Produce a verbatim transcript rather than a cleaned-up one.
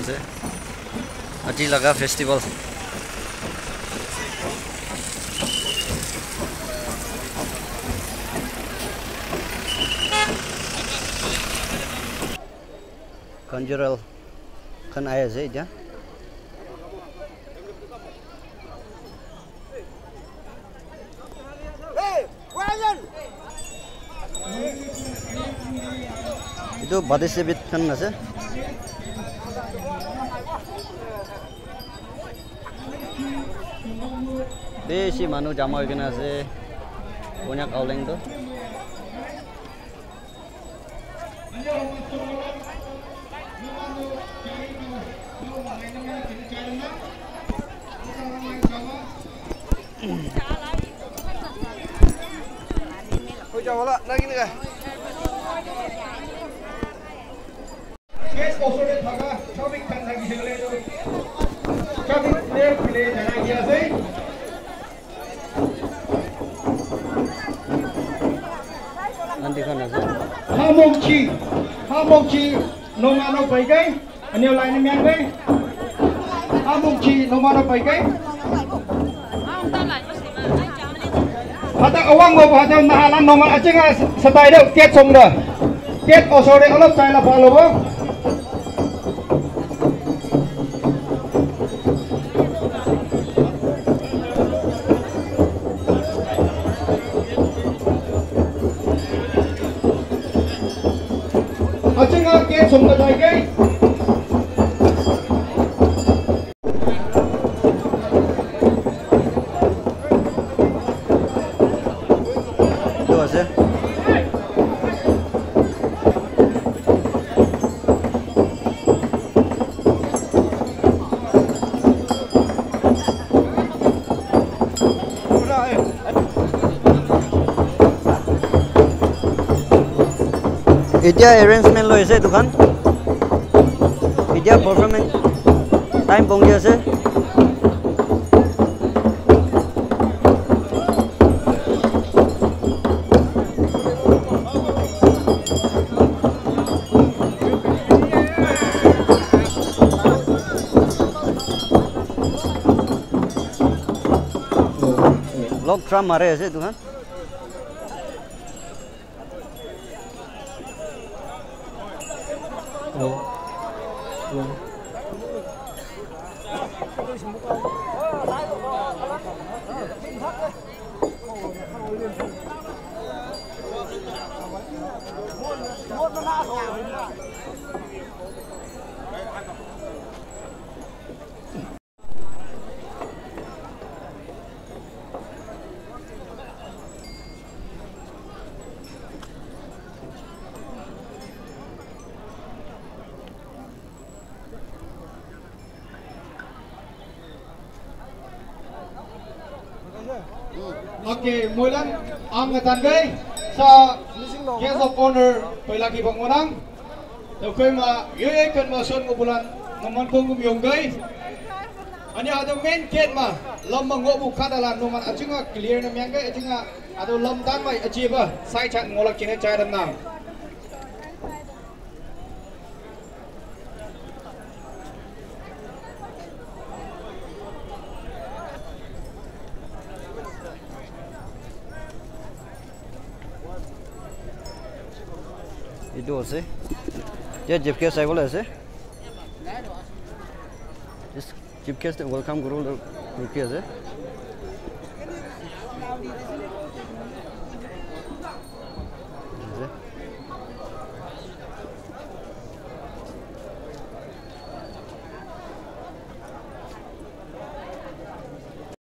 Ase. Aji laga festival. Cultural khan ahi ase etiya. Etu Buddhist bit khan ase. Bishi manu jama hoi kena ase. Konyak Aoleng tu. Gate osor te thaka traffic khan thaki se koile toh traffic clear kuri jana ki ase. Aunty khan ase. Hamokji, hamokji, nongano baikai, anyo line mian bai. Hamokji, nongano baikai. Hata awang mo hata nahalan nonga achinga satai de ket song da. Ket osor de olop tai la palo bo. Achinga ke somna jai ke. Etu ase. Etiya arrangement loi ase etu khan. Etiya performance time pongi ase. Log drum mare ase etu khan. Okay, moilan ang ngatan gai sa guest of honor pailaki bangonang. Tokoi ma yoye kan ma son ngubulan ngaman kongum yonggai. Ani ado main gate ma lam ma ngobu kadalan numan achinga clear na mianggai achinga ado lam dan mai achiba sai chat ngolak kine chai dan nang. Etu ase. Etia chief guest ahibole ase. Yes, chief guest welcome kuribole rukhi ase.